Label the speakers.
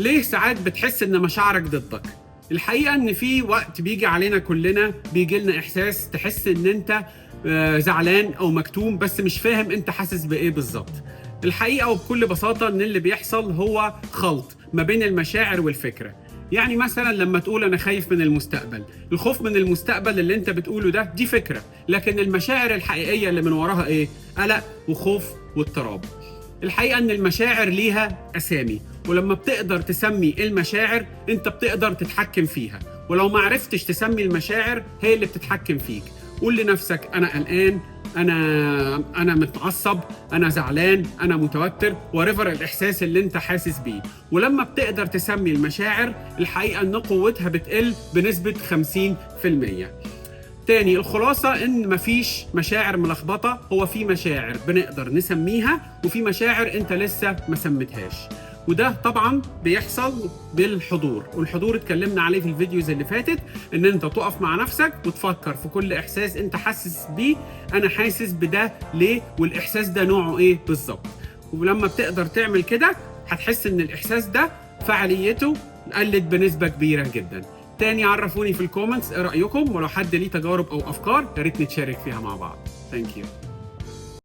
Speaker 1: ليه ساعات بتحس ان مشاعرك ضدك؟ الحقيقة ان في وقت بيجي علينا كلنا، بيجي لنا احساس تحس ان انت زعلان او مكتوم، بس مش فاهم انت حاسس بايه بالظبط. الحقيقة وبكل بساطة ان اللي بيحصل هو خلط ما بين المشاعر والفكرة. يعني مثلا لما تقول انا خايف من المستقبل، الخوف من المستقبل اللي انت بتقوله ده دي فكرة، لكن المشاعر الحقيقية اللي من وراها ايه؟ قلق وخوف واضطراب. الحقيقة ان المشاعر ليها اسامي، ولما بتقدر تسمي المشاعر انت بتقدر تتحكم فيها، ولو ما عرفتش تسمي المشاعر هي اللي بتتحكم فيك. قول لنفسك انا قلقان، انا متعصب، انا زعلان، انا متوتر، whatever الاحساس اللي انت حاسس بيه. ولما بتقدر تسمي المشاعر الحقيقة ان قوتها بتقل بنسبة 50%. تاني الخلاصة إن مفيش مشاعر ملخبطة، هو في مشاعر بنقدر نسميها وفي مشاعر أنت لسه ما سميتهاش، وده طبعا بيحصل بالحضور. والحضور اتكلمنا عليه في ال videos اللي فاتت، ان انت تقف مع نفسك وتفكر في كل احساس انت حاسس بيه، انا حاسس بده ليه، والاحساس ده نوعه ايه بالظبط. ولما بتقدر تعمل كده هتحس ان الاحساس ده فعاليته قلت بنسبة كبيرة جدا. تاني عرفوني في ال comments ايه رأيكم، ولو حد ليه تجارب او افكار يا ريت نتشارك فيها مع بعض. Thank you.